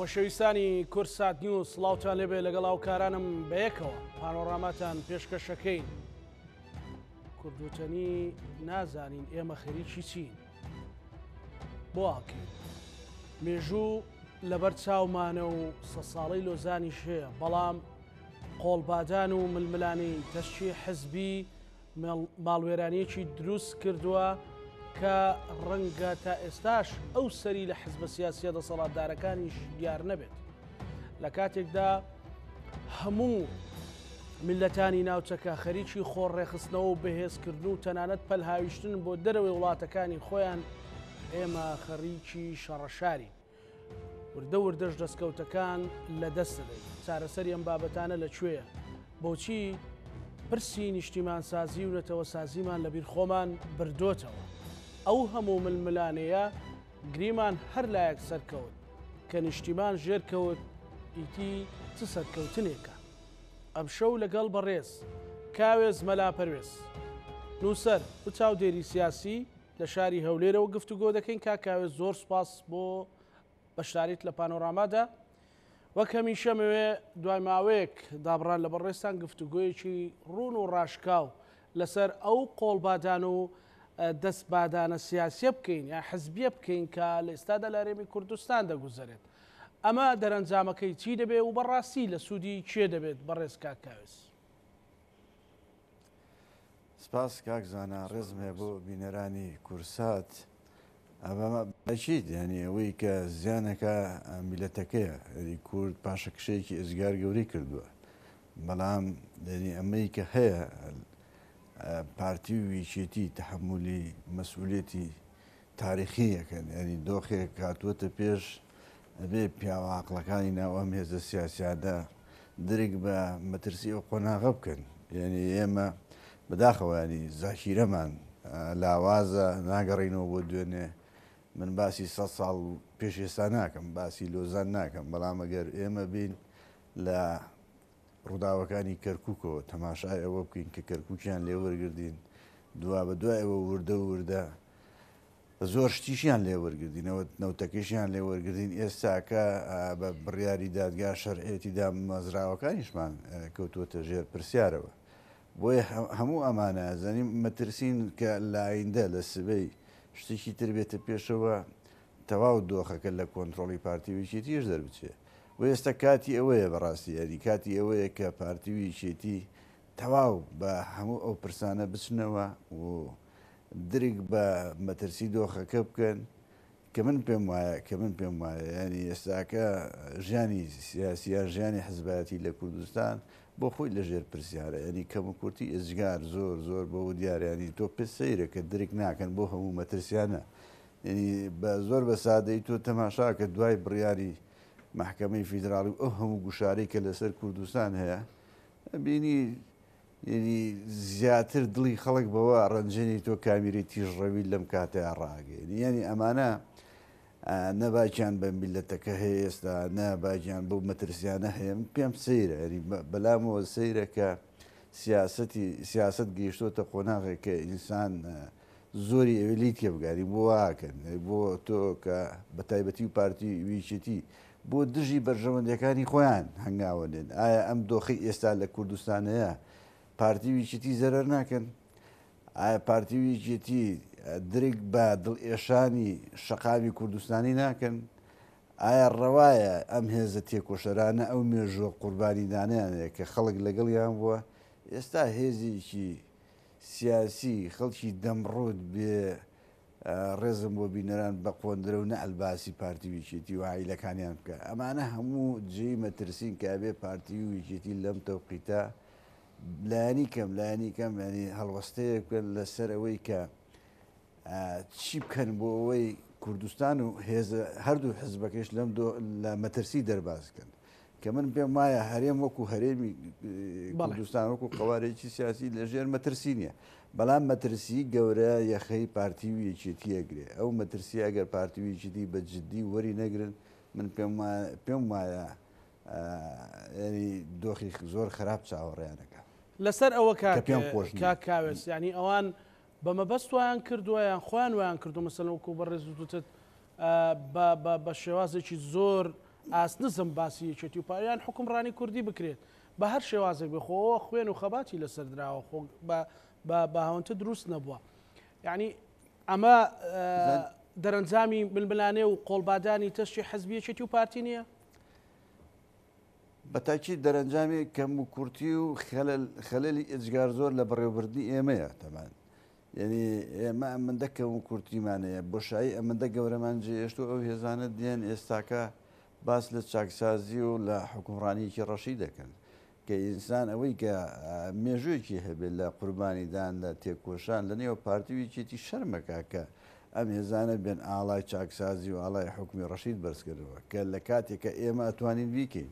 خۆشەویستانی کوردسات نیوز سڵاوتان لێبێ لەگەڵ هاوکارانم بەیەکەوە پانۆراماتان پێشکەشەکەین کوردوتەنی نازانین ئێمە خەریکی چین بۆ ئاکەین مێژوو لەبەر چاومانە و سە ساڵەی لۆزانیش هەیە بەڵام قۆڵبادان و ململانێی تەسکی حزبی ماڵوێرانیەکی دروست کردووە کە ڕەنگە تا ئێستاش ئەو سەری لە حزبە سیاسیە دەسەڵاتدارەکانیش دیار نەبێت. لە کاتێکدا هەموو میللەتانی ناوچەکە خەریکی خۆ ڕێخستنەوە و بەهێزکردن و تەنانەت پەلهاویشتن بۆ دەرەوەی وڵاتەکانی خۆیان ئێمە خەریکی شەڕەشارین. وردە وردەش دەستکەوتەکان لە دەست دەدەین. چارەسەری ئەم بابەتانە لە کوێیە؟ بۆچی پرسی نیشتیمانسازی و نەتەوەسازیمان لە بیر خۆمان بردۆتەوە؟ ئەو هەموو ململانێیە گریمان هەر لایەک سەرکەوت، کە نیشتیمان ژێر کەوت ئیتی چ سەرکەوتنێکە؟ ئەمشەو لەگەڵ بەڕێز کاوێز مەلا پەروێز، نووسەر و چاودێری سیاسی، لە شاری هەولێرەوە گفتوگۆ دەکەین. کاک کاوێز زۆر سوپاس بۆ بەشداریت لە پانۆرامادا. وەک هەمیشە مەوێ دوای ماوەیەک دابڕان لە بەڕێزتان گفتوگۆیەکی ڕوون و ڕاشکاو لەسەر ئەو قۆڵبادان و دەستبادانە سیاسیە بکەین یا حزبیە بکەین کە لە ئێستادا لە هەرێمی کوردستان دەگوزەرێت. ئەمە دەرەنجامەکەی چی دەبێ و بەڕاستی لە سوودی کێ دەبێت بەڕێز کاک کاوێز؟ سپاس کاک زانا ڕێزم هەیە بۆ بینەرانی کورسات ئەمە ئەکید یعنی ئەوەی کە زیانەکە میلەتەکەیە یعنی کورد پاشەکشەیەکی ئێجگار گەورەی کردووە بەڵام یعنی ئەمەی کە هەیە پارتی و یەکێتی تحملی مەسئولێتی تاریخی ئەکەن یانی دۆخێک هاتووەتە پێش ئەبێ پیاوە عاقڵەکانی ناو ئەم هێزە سیاسیانە درک بە مەترسی ئەو قۆناغە بکەن یعنی ئێمە بەداخەوە ینی زاکیرەمان لاوازە ناگەڕینەوە بۆ دوێنێ من باسی سە ساڵ پێش ئێستا ناکەم باسی لۆزان ناکەم بەڵام ئەگەر ئێمە بین لە ڕووداوەکانی کەرکووکەوە تەماشای ئەوە بکەین کە کەرکووکیان لێ وەرگرتین، دوابەدوای ئەوە وردە وردە زۆر شتیشیان لێ وەرگرتین، نەوتەکەشیان لێ وەرگرتین، ئێستاکە بە بڕیاری دادگا شەرعیەتی دامەزراوەکانیشمان کەوتووەتە ژێر پرسیارەوە. بۆیە هەموو ئەمانە زانیم مەترسین کە لە ئایندە لە سبەی شتێکی تر بێتە پێشەوە تەواو دۆخەکە لە کۆنترۆڵی پارتی و یەکێتیش دەربچێ. بۆ ئێستا کاتی ئەوەیە بەڕاستی یاری کاتی ئەوەیە کە پارتی و یەکێتی تەواو بە هەموو ئەو پرسانە بچنەوە و درک بە مەترسی دۆخەکە بکەن کە من پێم وایە کە من پێم وایە ینی ئێستاکە ژیانی سیاسی یان ژیانی حزبایەتی لە کوردستان بۆ خۆی لەژێر پرسیارە ینی کەم و کورتی ئێجگار زۆر زۆر بەوە دیارە ینی تۆ پێ سەیرە کە درک ناکەن بۆ هەموو مەترسیانە ینی بە زۆر بە سادەی تۆ تەماشاکە دوای بڕیاری مەحکەمەی فیدراڵی و ئەو هەموو گوشارەی کە لەسەر کوردستان هەیە بینی یعنی زیاتر دڵی خەڵک بەوە ڕەنجێنی تۆ کامیرەی تیژڕەوی لەم کاتەیە ڕاگەێنی یعنی ئەمانە نەباکیان بە میلەتەکە هەیە ئێستا نە باکیان بەو مەترسیانە هەیە من پێم سەیرە ینی بەلامەوە سەیرە کە سیاستی سیاست گەیشتۆتە قۆناغێک کە ئینسان زۆری ئەوێ لێی تێبگاری بۆ واکەن بۆ تۆ کە بە تایبەتی و پارتی ویچێتی بۆ دژی بەرژەوەندیەکانی خۆیان هەنگاوە نێن ئایا ئەم دۆخی ئێستا لە کوردستانەیە پارتی ویچێتی زەرەر ناکەن ئایا پارتی ویچێتی درک بە دڵ ئێشانی شەقامی کوردستانی ناکەن ئایا ڕەوایە ئەم هێزە تێکۆشەرانە ئەو مێژووە قوربانیدانیانەیە کە خەڵک لەگەڵیان بووە ئێستا هێزێکی سیاسی خەڵکی دەم ڕووت بێ ڕێزم بۆ بینەران بە قۆندرە و نەعل باسی پارتی و یەکێتی و عائیلەکانیان بکە ئەمانە هەموو جێی مەترسین کە ئەبێ پارتی و یەکێتی لەم تەوقیتە لایەنی کەم لایەنی کەم ینی هەڵوەستەیەک بکەن لەسەر ئەوەی کە چی بکەن بۆ ئەوەی کوردستان و هێزە هەردوو حزبەکەش لەم لە مەترسی دەرباز کەن کە من پێم وایە هەرێم وەکو هەرێمی کوردستان وەکو قەوارێکی سیاسی لە ژێر مەترسی نییە بەڵام مەترسی گەورە یەخەی پارتی و یەکێتی ئەگرێ ئەو مەترسی ئەگەر پارتی و یەکێتی بە جددی وەری نەگرن من پێم وایە ینی دۆخی زۆر خراپ چاوەڕێیانەکە لەسەر ئەوە کاک کاوێس ینی ئەوان بە مەبەست وایان کردووە یان خۆیان وایان کردووە مەسەلەن وەکو بەڕێز وتت بە شێوازێکی زۆر ئاست نزم باسی یەکێتی و پایان حوکمڕانی کوردی بکرێت بە هەر شێوازێک بێ خۆ ئەوە خوێن و خەباتی لەسەر دراوە خۆ بە بە بە هەوەنتە دروست نەبووە یعنی ئەمە دەرەنجامی ململانێ و قۆڵبادانی تەشی حزبی یەکێتی و پارتی نییە؟ بە تاکید دەرەنجامی کەم و کورتی و خەلەلی ئێجگار زۆر لە بەڕێوەبردنی ئێمەیە تەمان یعنی ئێمە ئەمەندە کەم و کورتیمان هەیە بۆشایی ئەمەندە گەورەمان جێهێشت و ئەو هێزانە دێن ئێستاکە باس لە چاکسازی و لە حوکمڕانییەکی ڕەشی دەکەن کە ئینسان ئەوەی کە مێژوویەکی هەبێت لە قوربانیدان لە تێکۆشان لە نێو پارتی و یەکێتی شەرمەکە کە ئەم هێزانە بێن ئاڵای چاکسازی و ئاڵای حوکمی ڕەشید بەرزکەنەوە کە لە کاتێک کە ئێمە ئەتوانین بیکەین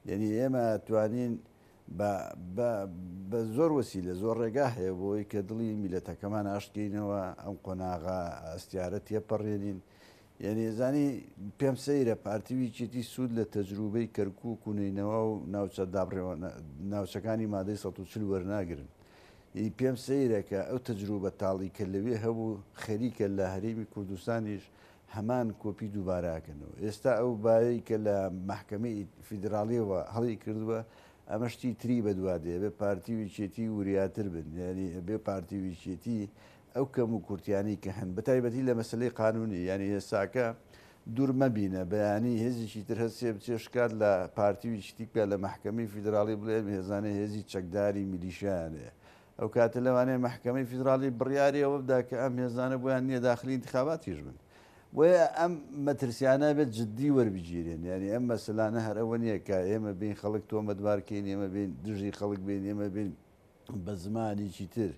یعنی ئێمە ئەتوانین بە بە بە زۆر وەسیلە زۆر ڕێگا هەیە بۆی کە دڵی میلەتەکەمان ئاشتکەینەوە ئەم قۆناغە ئەستیارە تێپەڕێنین یعنی زانی پێم سەیرە پارتی و یەکێتی سوود لە تەجروبەی کەرکوک و نەینەوا و ناوچە دابڕێوە ناوچەکانی مادەی 140 وەرناگرن ی پێم سەیرە کە ئەو تەجروبە تاڵی کە لەوێ هەبوو خەریکە لە هەرێمی کوردستانیش هەمان کۆپی دووبارە ئەکەنەوە. ئێستا ئەو بایەی کە لە مەحکەمەی فیدراڵیەوە هەڵی کردووە ئەمە شتی تری بەدوا دێ ئەبێ پارتی و یەکێتی وریاتر بن یانی ئەبێ پارتی و یەکێتی ئەو کەم و کورتیانەی کە هەن بەتایبەتی لە مەسەلەی قانونی یانی ئێستاکە دوور مەبینە بەیانی هێزێکی تر هەستێ بچێ شکات لە پارتی و یەکێتی بکات لە مەحکەمەی فیدراڵی بڵێ ئەم هێزانە هێزی چەکداری میلیشیایان هەیە ئەو کاتە لەوانەیە مەحکەمەی فیدراڵی بڕیاری ئەوە بدا کە ئەم هێزانە بۆیان نییە داخلی ئینتخاباتیش بن بۆیە ئەم مەترسیانە بێت جددی وەربگیرێن یعنی ئەم مەسەلانە هەر ئەوە نییە کە ئێمە بین خەڵک تۆمەتبار کەین ئێمە بین دژی خەڵک بین ئێمە بین بە زمانێکی تر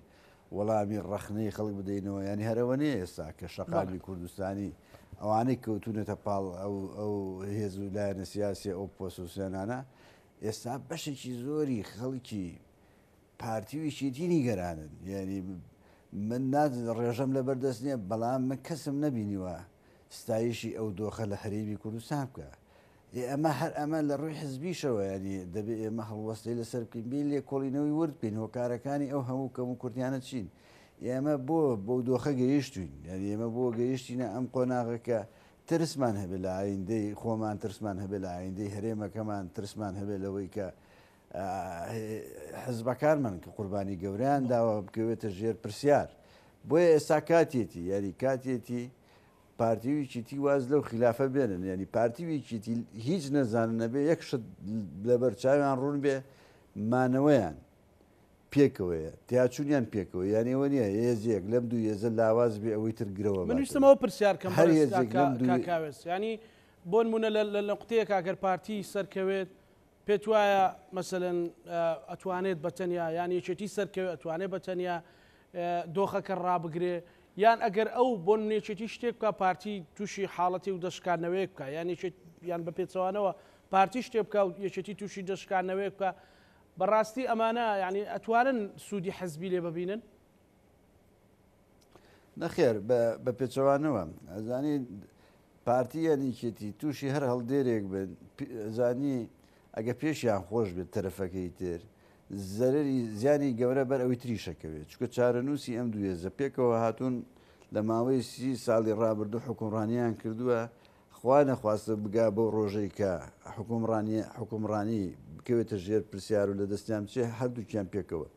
وەڵامی ڕەخنەی خەڵک بدەینەوە یانی هەرەوە نییە ئێستا کە شەقامی کوردستانی ئەوانەی کەوتونەتە پاڵ ئەو ئەو هێز و لایەنە سیاسی ئەو پۆسۆسیۆنانە ئێستا بەشێکی زۆری خەڵکی پارتی و یەکێتی نیگەرانن یعنی من ڕێژەم لەبەر دەست نییە بەڵام من کەسم نەبینیوە ستایشی ئەو دۆخە لە هەرێمی کوردستان بکە ئێ ئەمە هەر ئەمە لە ڕووی حزبیشەوە یانی دەبێ ئێمە هەڵوەستەی لەسەر بکەین بێین لێکۆڵینەوەی ورد بکەین هۆکارەکانی ئەو هەموو کەم و کورتیانە چین ئێمە بۆ بەو دۆخە گەیشتوین یانی ئێمە بۆ گەیشتینە ئەم قۆناغە کە ترسمان هەبێ لە ئایندەی خۆمان ترسمان هەبێ لە ئایندەی هەرێمەکەمان ترسمان هەبێ لەوەی کە حزبەکانمان کە قوربانی گەورەیان داوە بکەوێتە ژێر پرسیار بۆیە ئێستا کاتێتی یاری کاتێتی پارتی و یەکێتی واز لەو خیلافە بێنن یانی پارتی و یەکێتی هیچ نەزانن نەبێ یەک شت لەبەر چاویان ڕوون بێ مانەوەیان پێکەوەیە تیاچوونیان پێکەوە یانی ئەوە نییە هێزێک لەم دوو هێزە لاواز بێ ئەوەی تر گرەوە من ویستم ئەوە پرسیار کەم هەر هێزێک لەم دوو کاکاوێس ینی بۆ نمونە لە نقطەیەک ئەگەر پارتی سەرکەوێت پێت وایە مەسەلەن ئەتوانێت بە تەنیا یان یەکێتی سەرکەوێت ئەتوانێت بە تەنیا دۆخەکە ڕابگرێ یان ئەگەر ئەو بۆ یەکێتی شتێک بکە پارتی تووشی حاڵەتی و دەشکانەوەیەک بکە یان یان بە پێچەوانەوە پارتی شتێ بکە و یەکێتی تووشی دەشکانەوەیەک بکە بەڕاستی ئەمانە یعنی ئەتوانن سوودی حەزبی لێ ببینن؟ نەخێر بە پێچەوانەوە ئەزانی پارتی یان یەکێتی تووشی هەر هەڵدێرێک بن زانی ئەگە پێشیان خۆش بێت تەرەفەکەی تر زەرری زیانی گەورە بەر ئەوی تریشەکەوێت چکە چارەنووسی ئەم دوێزە پێکەوە هاتوون لە ماوەی سی ساڵی ڕابردوو حکومڕانیان کردووە خوا نەخواستە بگا بەو ڕۆژەی کە حکومڕانی حکومڕانی بکەوێتە ژێر پرسیار و لە دەستیان بچێ هەردووکیان پێکەوە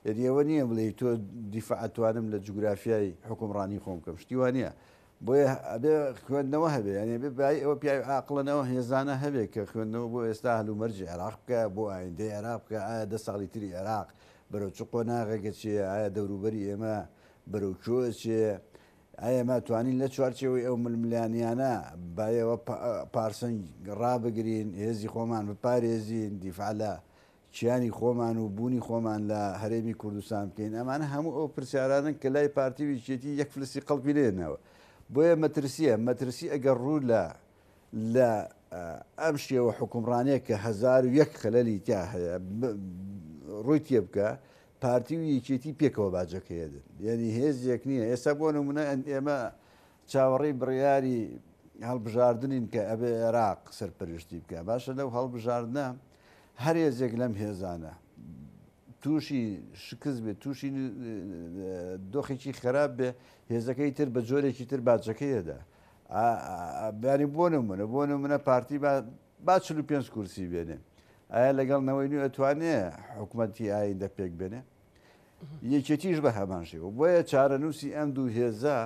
یعنی ئەوە نییە بڵێ تۆ دیفاع ئەتوانم لە جوگرافیای حکومڕانی خۆم بکەم شتی وا نییە بۆیە ئەبێ خوێندنەوە هەبێ یعنی ئەبێ بای ئەوە پیاوی عاقڵەنەوە هێزانە هەبێ کە خوێندنەوە بۆ ئێستا هەلومەرجی عێراق بکە بۆ ئایندەی عێراق بکە ئایا دە ساڵی تری عێراق بەرەو چ قۆناغێکە چێ ئایا دەوروبەری ئێمە بەرەو کوێ چێ ئایا ئێمە توانین لە چوارچێوەی ئەو ململانیانە بایەوە پارسەنگ ڕابگرین هێزی خۆمان بپارێزین دیفاع لە کیانی خۆمان و بوونی خۆمان لە هەرێمی کوردستان بکەین، ئەمانە هەموو ئەو پرسیارانەن کە لای پارتی و یەکێتی یەک فلسی قەڵپی نەهێناوە. بۆیە مەترسییە، مەترسی ئەگەر ڕوو لە لە ئەم شێوە حوکمڕانییە کە 1001 خەلەلی تیا هەیە ڕووی تێبکا، پارتی و یەکێتی پێکەوە باجەکەی ئەدەن. یانی هێزێک نییە، ئێستا بۆ نموونە ئێمە چاوەڕێی بڕیاری هەڵبژاردنین کە ئەبێ عێراق سەرپەرشتی بکا، باشە لەو هەڵبژاردنە هەر هێزێک لەم هێزانە تووشی شکست بێت تووشی دۆخێکی خراپ بێ هێزەکەی تر بە جۆرێکی تر باجەکەیەدا بیانی بۆ نمونە بۆ نمونە پارتی با با 45 کورسی بێنێ، ئایا لەگەڵ نەوەی نوێ ئەتوانێ حکومەتی ئایندە پێک بێنێ؟ یەکێتیش بە هەمان شێوە. بۆیە چارەنووسی ئەم دوو هێزە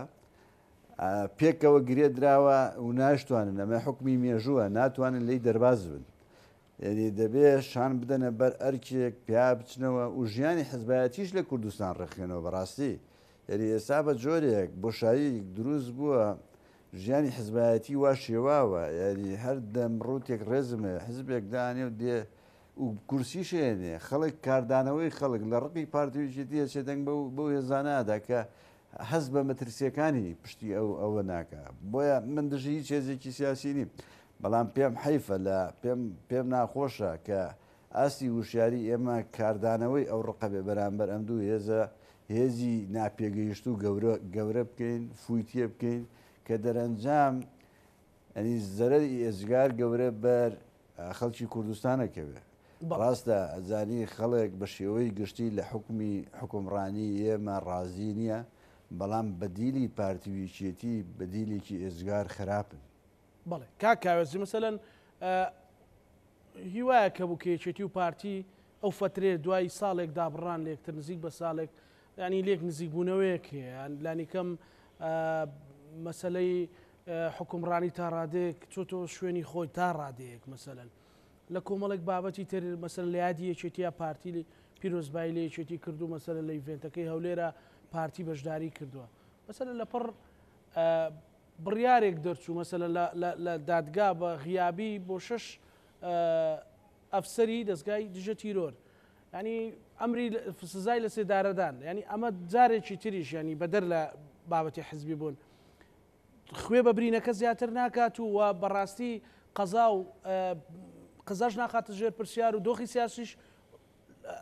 پێکەوە گرێ دراوە و ناشتوانن، ئەمە حکمی مێژووە، ناتوانن لێی دەرباز بن. یعنی دەبێ شان بدەنە بەر ئەرکێک، پیا بچنەوە و ژیانی حزبایەتیش لە کوردستان ڕێکخێنەوە. بەڕاستی یعنی ئێستا بە جۆرێک بۆشایی دروست بووە، ژیانی حزبایەتی وا شێواوە، یعنی هەر دەم ڕووتێک ڕێزم هەیە حزبێک دانێ و دێ و کورسیش هێنێ، خەڵک کاردانەوەی خەڵک لە ڕقی پارتی و یەکێتی ئەچێ دەنگ بەو هێزانە ئەدا کە هەست بە مەترسیەکانی پشتی ئەو ئەوە ناکا. بۆیە من دژی هیچ هێزێکی سیاسی نیم، بەڵام پێم حەیفە لە پێم پێم ناخۆشە کە ئاستی وشیاری ئێمە کاردانەوەی ئەو ڕقە بێ بەرامبەر ئەم دوو هێزە هێزی ناپێگەیشتوو گەورە گەورە بکەین، فووی تێ بکەین کە دەرەنجام یانی زەرەری ئێجگار گەورە بەر خەڵکی کوردستان ئەکەوێ. ڕاستە ئەزانی خەڵک بە شێوەی گشتی لە حوکمی حوکمڕانی ئێمە ڕازی نییە، بەڵام بەدیلی پارتی و یەکێتی بەدیلێکی ئێجگار خراپن. بەڵێ کاک کاوێسی مەسەلەن هیوایەک هەبوو کە یەکێتی و پارتی ئەو فەترەیە دوای ساڵێک دابڕان لە یەکتر نزیک بە ساڵێک ینی لێک نزیکبوونەوەیەک هەیە لانیکەم مەسلەی حکومڕانی تا ڕادەیەک چۆتەوە شوێنی خۆی تا ڕادەیەک مەسەلەن لە کۆمەڵێک بابەتی تر مەسەلەن لە یادی یەکێتیە پارتی پیرۆزبایی لە یەکێتی کردو مەسەلەن لە ئیڤێنتەکەی هەولێرە پارتی بەشداری کردووە مەسەلەن لە پڕ بڕیارێک دەرچوو مەسەلەن لە دادگا بە غیابی بۆ شەش ئەفسەری دەستگای دژە تیرۆر ینی ئەمری سزای لە سێدارەدان ینی ئەمە جارێکی تریش ینی بەدەر لە بابەتی حزبی بوون خوێ بە برینەکە زیاتر ناکات و و بەڕاستی قەزا و قەزاش ناخاتە ژێر پرسیار و دۆخی سیاسیش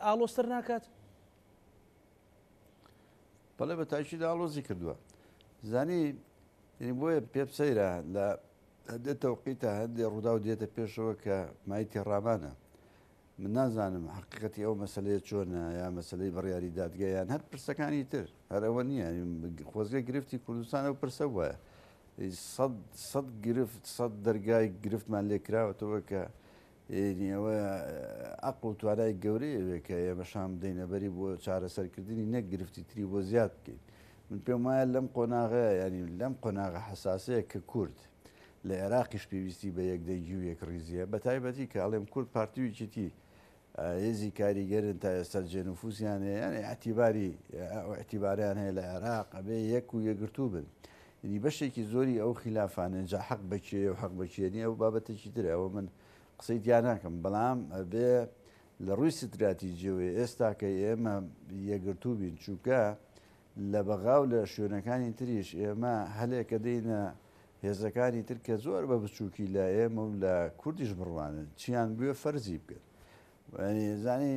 ئاڵۆزتر ناکات؟ بەڵێ بە تاکید ئاڵۆزی کردووە. زانی یعنی بۆیە پێم سەیرە لە هەندێ تەوقیتە هەندێ ڕووداو دێتە پێشەوە کە مای تێڕامانە. من نازانم حەقیقەتی ئەو مەسەلەیە چۆنە یا مەسەلەی بڕیاری دادگە یان هەر پرسەکانی تر هەر ئەوە نییە خۆزگە گرفتی کوردستان ئەو پرسە وایە سەد سەد گرفت سەد دەرگای گرفتمان لێ کراوەتەوە کە ئەوە عەقڵ و توانای گەورەیە وێ کە ئێمە شان بدەینە بەری بۆ چارەسەرکردنی نەک گرفتی تری بۆ زیاد بکەین من پێم وایە لەم قۆناغەیە ینی لەم قۆناغە حەساسەیە کە کورد لە عێراقیش پێویستی بە یەکدەنگی و یەکڕیزییە، بەتایبەتی کە ئەڵێم کورد پارتی و یەکێتی هێزی کاریگەرن تا ئێستا جێنفوزیان هەیە، یان ئیعتیباری ئەو ئیعتیبارەیان هەیە لە عێراق، ئەبێ یەک و یەکگرتوو بن. یعنی بەشێکی زۆری ئەو خیلافانە جا حەق بە کێیە و حەق بە کێ نییە ئەو بابەتێکی ترە، ئەوە من قسەی تیا ناکەم، بەڵام ئەبێ لە ڕووی ستراتیجیەوە ئێستا کە ئێمە یەکگرتوو بین، چونکە لە بەغا و لە شوێنەکانی تریش ئێمە هەلێکە دێینە هێزەکانی تر کە زۆر بە بچووکی لە ئێمە و لە کوردیش بڕوانن چیان بوێ فەرزی بکەن زانی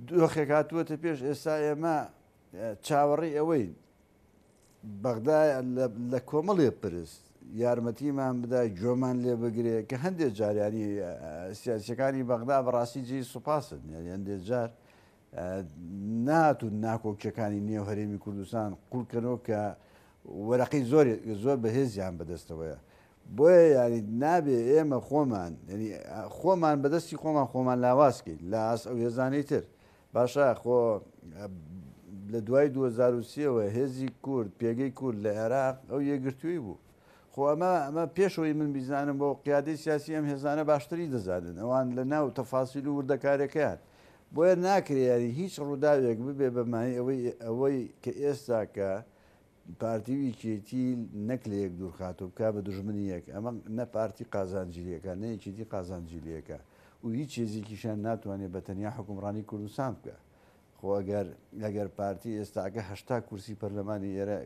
دۆخێک هاتووەتە پێش ئێستا ئێمە چاوەڕێی ئەوەی بەغدا لە کۆمەڵێ پرس یارمەتیمان بدا گوێمان لێ بگرێ کە هەندێک جاریانی سیاسەکانی بەغدا بەڕاستی جێی سوپاسن یانی هەندێک جار نەهاتوون ناکۆکیەکانی نێو هەرێمی کوردستان قوڵکەنەوە کە وەرەقەی زۆر زۆر بەهێزیان بەدەستەوەیە بۆیە یاری نابێ ئێمە خۆمان یعنی خۆمان بەدەستی خۆمان خۆمان لاوازکەین لە ئاست ئەو هێزانەی تر باشە خۆ لە دوای 2023ەوە هێزی کورد پێگەی کورد لە عێراق ئەو یەکگرتووی بوو خۆ ئەمە ئەمە پێشەوەی من بیزانم بۆ قیادەی سیاسی ئەم هێزانە باشتری دەزانن ئەوان لە ناو تەفاسیل و وردەکارەکەیان بۆیە ناکرێ یاری هیچ ڕووداوێک ببێ بە مایەی ئەوەی ئەوەی کە ئێستاکە پارتی و یەکێتی نەک لە یەک دوورخات و بکا بە دوژمنی یەک ئەمە نە پارتی قازانجی لێکا نە یەکێتی قازانجی لێکا و هیچ هێزێکیشیان ناتوانێ بە تەنیا حوکمڕانی کوردستان بکا خۆ ئەگەر ئەگەر پارتی ئێستاکە 80 کورسی پەرلەمانی ئێرە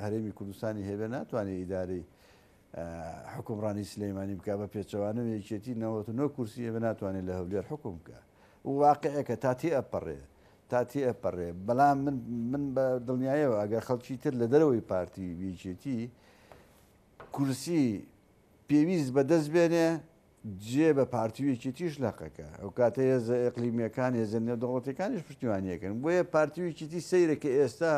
هەرێمی کوردستانی هەبێ ناتوانێ ئیدارەی حوکمڕانی سلەیمانی بکا بە پێچەوانەوە یەکێتی 99 کورسی هەبێ ناتوانێت لە هەولێر حوکم بکا واقعێکە تا تێئەپەڕێ تا تێئەپەڕێ بەڵام من من بە دڵنیایەوە ئەگەر خەڵکی تر لە دەرەوەی پارتی و یەکێتی کورسی پێویست بەدەست بێنێ جێ بە پارتی و یەکێتیش لەقەکە ئەو کاتە هێزە ئەقلیمیەکان هێزە نێودەوڵەتیەکانیش پشتیوانیەکەن بۆیە پارتی و یەکێتی سەیرە کە ئێستا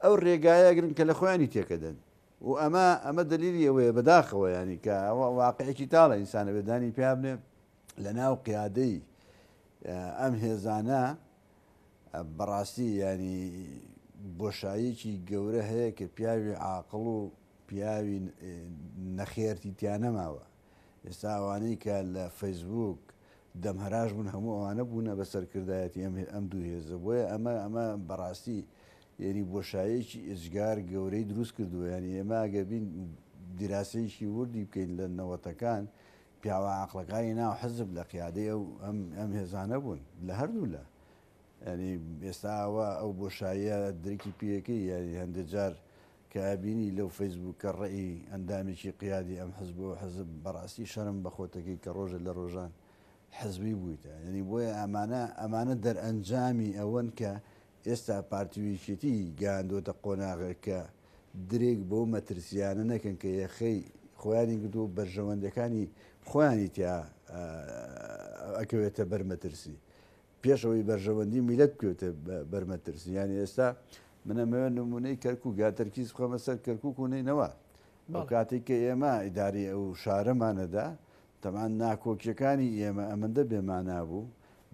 ئەو ڕێگایە گرن کە لە خۆیانی تێکەدەن. و ئەمە ئەمە دەلیلی ئەوەیە بەداخەوە یانی کە ئەوە واقعێکی تاڵە ئینسانە بێ دانی پیا بنێ لە ناو قیادەی ئەم هێزانە بەڕاستی ینی بۆشاییەکی گەورە هەیە کە پیاوی عاقڵ و پیاوی نەخێرتی تیا نەماوە. ئێستا ئەوانەی کە لە فەیسبووک دەمهەراش بوون هەموو ئەوانە بوونە بە سەرکردایەتی ئەم ئەم دوو هێزە بۆیە ئەمە ئەمە بەڕاستی یعنی بۆشایەکی ئێجگار گەورەی دروست کردووە یعنی ئێمە ئەگەر بین دیراسەیەکی وردی بکەین لە نەوەتەکان پیاوە عاقڵەکانی ناو حزب لە قیادەی ئەو ئەم ئەم هێزانە بوون لە هەردوو لە یانی ئێستا ئەوە ئەو بۆشاییە درکی پێکەی یانی هەندێ جار کە ئەبینی لەو فەیسبووکە ڕەئی ئەندامێکی قیادی ئەم حزب و حزب بەڕاستی شەرم بە خۆتەکەی کە ڕۆژە لە ڕۆژان حزبی بوویتە یعنی بۆیە ئەمانە ئەمانە دەرئەنجامی ئەوەن کە ئێستا پارتی و یەکێتی گەیاندۆتە قۆناغێک کە درێک بەو مەترسیانە نەکەن کە یەخەی خۆیانی گرتووە و بەرژەوەندەکانی خۆیانی تیا ئەکەوێتە بەر مەترسی. پێش ئەوەی بەرژەوەندی میلەت بکەوێتە بەر مەترسی یانی ئێستا من ئەمەوێت نمونەی کەرکوک یا تەرکیز بخەمە سەر کەرکوک و نەینەوا ئەو کاتێک کە ئێمە ئیداری ئەو شارەمانەدا تەمان ناکۆکیەکانی ئێمە ئەمەندە بێمانا بوو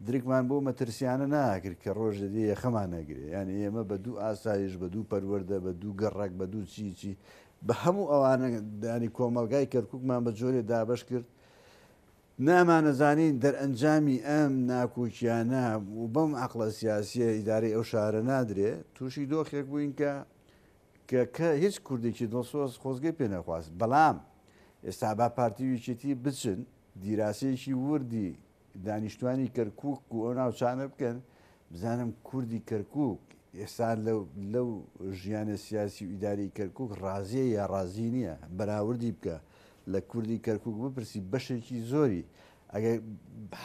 درکمان بۆ مەترسیانە ناکرد کە ڕۆژ دەدی یەخەمان نەگرێ یعنی ئێمە بە دوو ئاسایش بە دوو پەروەردە بە دوو گەڕەک بە دوو چی چی بە هەموو ئەوانە دانی کۆمەلگای کەرکوکمان بە جۆرێ دابش کرد نامانەزانی دەرئەنجامی ئەم ناکۆکیانە و بەم عەقڵە سیاسیە ئیدارەی ئەو شارە نادرێ، تووشی دۆخێک بووین کە کە کە هیچ کوردێکی دڵسۆز خۆزگەی پێ نەخواست. بەڵام ئێستا با پارتی و یەکێتی بچن دیراسەیەکی وردی دانیشتوانی کەرکووک و ئەو ناوچانە بکەن، بزانم کوردی کەرکووک ئێستا لەو لەو ژیانە سیاسی و ئیداری کەرکووک ڕازیە یا ڕازی نییە، بەراوردی بکە لە کوردی کەرکوک بپرسی بەشێکی زۆری ئەگەر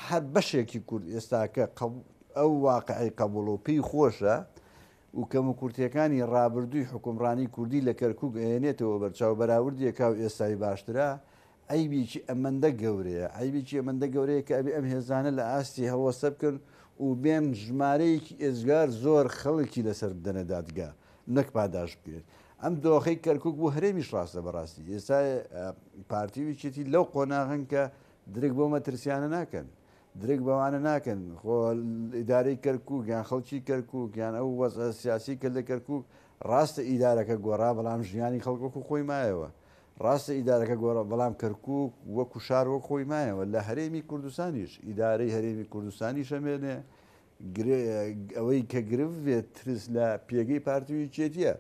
هەر بەشێکی کورد ئێستاکە ئەو واقعی قبوڵ و پێی خۆشە و کەم و کورتیەکانی ڕابردووی حکومڕانی کوردی لە کەرکک ئەیەنێتەوە بەرچاو بەراوردیەکا و ئێستای باشترە عەیبێکی ئەمەندە گەورەیە عەیبێکی ئەمەندە گەورەیە کە ئەبێ ئەم هێزانە لە ئاستی هەڵوەستە بکەن و بێن ژمارەیەکی ئێجگار زۆر خەڵکی لەسەر بدەنە دادگا نەک پاداشت بکرێت. ئەم دۆخەی کەرکوک بۆ هەرێمیش ڕاستە بەڕاستی ئێستا پارتی و یەکێتی لەو قۆناغن کە درک بۆ مەترسیانە ناکەن درک بەوانە ناکەن خۆ ئیدارەی کەرکوک یان خەڵکی کەرکوک یان ئەو وەزع سیاسی کە لە کەرکوک ڕاستە ئیدارەکە گۆڕا بەڵام ژیانی خەڵک وەکو خۆی مایەوە ڕاستە ئیدارەکە گۆڕا بەڵام کەرکوک وەکو شار وەک خۆی مایەوە لە هەرێمی کوردستانیش ئیدارەی هەرێمی کوردستانیش ئەمێنێ ئەوەی کە گرفت بێت ترس لە پێگەی پارتی و یەکێتیە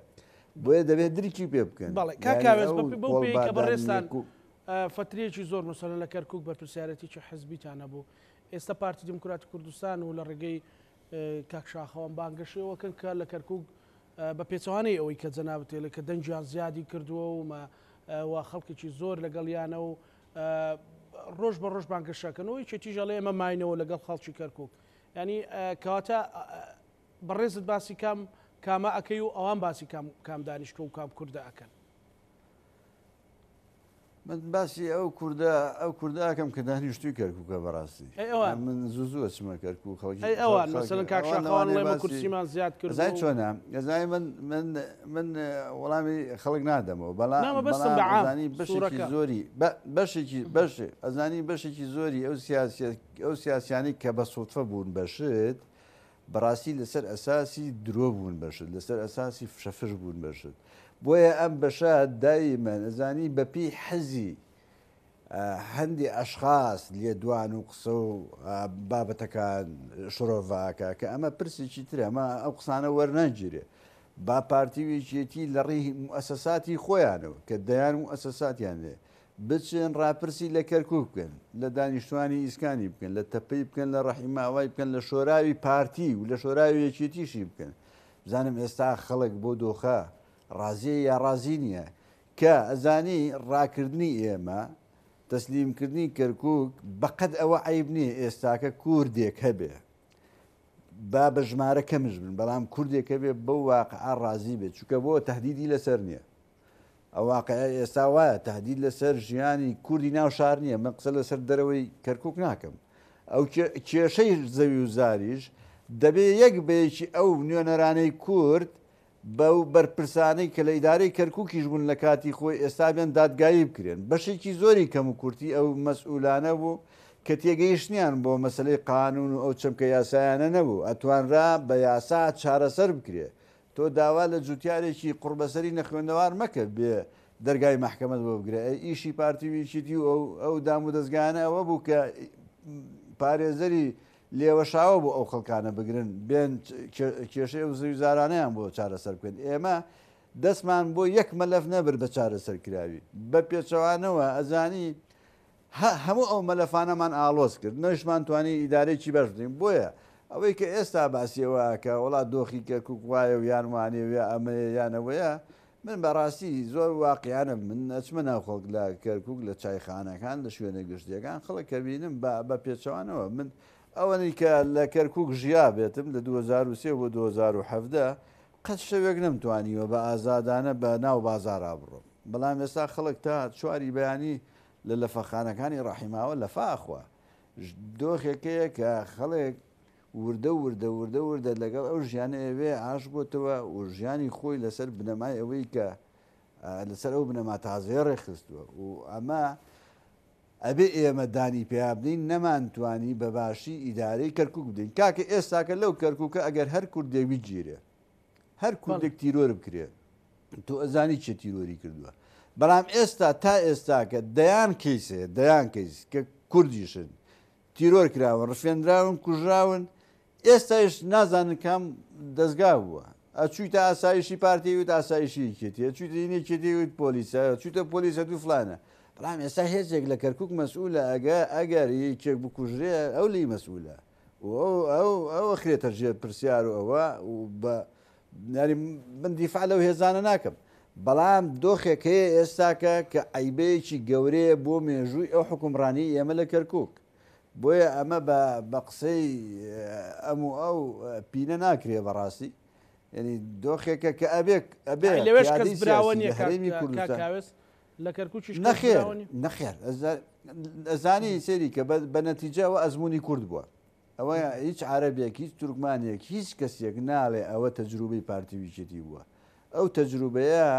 بۆیە دەبێت درکی پێ بکەن. بەڵێ کاک کاوێس بەو پێی کە بەڕێزتان فەترەیەکی زۆر مەسەلەن لە کەرکوک بەرپرسیارەتیی حزبیتان هەبوو ئێستا پارتی دیموکراتی کوردستان و لە ڕێگەی کاک شاخەوان بانگەشەی ئەوە کەن کە لە کەرکوک بە پێچەوانەی ئەوەی کە جەنابت تێلێ کە دەنگیان زیادی کردووە و و خەڵکێکی زۆر لەگەڵیانە و ڕۆژ بە ڕۆژ بانگەشەکەن و یەکێتیش ئەڵێ ئێمە ماینەوە لەگەڵ خەڵکی کەرکوک یانی کەواتە بەڕێزت باسی کام کامە ئەکەی و ئەوان باسی کام کام دانیشتوە و کام کوردە ئەکەن؟ من باسی ئەو کوردە ئەو کوردە ئەکەم کە دانیشتووی کەرکووکە بەڕاستی ئەی ئەوان من زوو زوو ئەچمە کەرکووک خەڵکی ئەی ئەوان خەڵکی مەسەلەن کاک ئەوان شاخەوان لەوانەیە ڵێ مە باسی کورسیمان زیاد کردووە ئەزانی و چۆنە ئەزانی من من من وەڵامی خەڵک نادەمەوە بەڵام نا مەبەستم بەڵام بە عام ئەزانی بەشێکی سوورەکە زۆری بە بەشێکی بەشێ ئەزانی بەشێکی زۆری ئەو سیاسیە ئەو سیاسیانەی کە بە سوتفە بوون بە شت، بەڕاستی لەسەر ئەساسی درۆ بوون بە شت، لەسەر ئەساسی فشەفش بوون بە شت. بۆیە ئەم بەشە دایمەن ئەزانی بە پێی حەزی هەندێ ئەشخاس لێدوان و قسە و بابەتەکان شرۆڤە ئەکا کە ئەمە پرسێکی ترە، ئەمە ئەو قسانە وەرناگیرێ. با پارتی و یەکێتی لە ڕێی موئەسەساتی خۆیانەوە کە دەیان موئەسەساتیان هەیە بچن ڕاپرسی لە کەرکوک بکەن، لە دانیشتوانی ئیسکانی بکەن، لە تەپەی بکەن، لە ڕەحیماوای بکەن، لە شۆراوی پارتی و لە شۆراوی یەکێتیشی بکەن. بزانم ئێستا خەڵک بەو دۆخە ڕازیە یا ڕازی نییە. کە ئەزانی ڕاکردنی ئێمە، تەسلیمکردنی کەرکوک بەقەد ئەوە عەیب نییە ئێستاکە کوردێک هەبێ، با بە ژمارە کەمش بن، بەڵام کوردێک هەبێ بەو واقعە ڕازی بێت، چونکە بۆ تەهدیدی لەسەر نییە. ئەو واقعە ئێستا وایە تهدید لەسەر ژیانی کوردی ناو شار نییە من قسە لەسەر دەرەوەی کەرکک ناکەم ئەو کێشەی زەوی و زاریش دەبێ یەک بە یەکی ئەو نوێنەرانەی کورد بەو بەرپرسانەی کە لە ئیدارەی کەرکوکیش بوون لە کاتی خۆی ئێستا بێن دادگایی بکرێن. بەشێکی زۆری کەموکورتی ئەو مەسئولانە بوو کە تێگەیشتنیان بۆ مەسەلەی قانون و ئەو چەمکە یاسایانە نەبوو، ئەتوانرا بە یاسا چارەسەر بکرێ. تۆ داوا لە جوتیارێکی قوڕبەسەری نەخوێندەوار مەکە بێ دەرگای مەحکەمەت بۆ بگرێ. ئەی ئیشی پارتی و یەکێتی و ئەو ئەو دامودەزگایانە ئەوە بوو کە پارێزەری لێوەشاوە بۆ ئەو خەڵکانە بگرن بێن کێشەی ئەو زەویزارانەیان بۆ چارەسەر بکەن. ئێمە دەستمان بۆ یەک مەلەف نەبرد بە چارەسەرکراوی. بە پێچەوانەوە ئەزانی هەموو ئەو مەلەفانەمان ئاڵۆز کرد، نەشمان توانی ئیدارەیەکی باش بدەین. بۆیە ئەوەی کە ئێستا باسی ئەوە ئەکا وەڵا دۆخی کەرکوک وایە و یان وانیە و یا ئەمەیە یان ئەوەیە، من بە ڕاستی زۆر واقیعانە من ئەچمە ناو خەڵک لە کەرکوک لە چایخانەکان لە شوێنە گشتیەکان خەڵک کە بینم بە بە پێچەوانەوە من ئەوەنەی کە لە کەرکوک ژیا بێتم لە 2003 بۆ 2017 قەت شەوێک نەمتوانیوە بە ئازادانە بە ناو بازارا بڕۆم بەڵام ئێستا خەڵک تا چواری بەیانی لە لەفەخانەکانی ڕەحیماوە لەفا ئەخوا دۆخێک هەیە کە خەڵک وردە وردە وردە وردە لەگەڵ ئەو ژیانە ئەوێ ئاش بۆتەوە و ژیانی خۆی لەسەر بنەمای ئەوەی کە لەسەر ئەو بنەما تازەیە ڕێکخستووە و ئەمە ئەبێ ئێمە دانی پیا بنین نەمانتوانی بە باشی ئیدارەی کەرکک بدەین کاکە ئێستاکە لەو کەرکووکە ئەگەر هەر کوردێک بگیرێ هەر کوردێک تیرۆر بکرێ تۆ ئەزانی چێ تیرۆری کردووە بەڵام ئێستا تا ئێستاکە دەیان کەیس هەیە دەیان کەیس کە کوردیشن تیرۆر کراون ڕفێنراون کوژراون ئێستایش نازانن کام دەزگا بووە ئەچوویتە ئاسایشی پارتی وت ئاسایشی یەکێتی ئەچوویتە یەکێتی وت پۆلیسە ئەچوویتە پۆلیسە دوو فلانە بەڵام ئێستا هێزێک لە کەرکک مەسئولە ئەگە ئەگەر یەکێک بکوژرێ ئەو لی مەسئولە و ئەو ئەو ئەو ئەخرێتە ژێر پرسیار و ئەوە و بە یاری من دیفاع لەو هێزانە ناکەم بەڵام دۆخێک هەیە ئێستاکە کە عەیبەیەکی گەورەیە بۆ مێژووی ئەو حوکمڕانی ئێمە لە کەرکک بۆیە ئەمە بە بە قسەی ئەم و ئەو پینە ناکرێ بەڕاستی یعنی دۆخێکە کە ئەبێ ئەبێ لەوێش کەس براوە نییە هەرێمی کوردستان لە کەرکوکیش نەخێر نەخێر ئەزانی سێری کە بە نەتیجە ئەوە ئەزمموی کورد بووە ئەوە هیچ عربێک هیچ تورکمانێک هیچ کەسێک ناڵێ ئەوە تەجروبەی پارتی ویچێتی بووە ئەو تەجروبەیە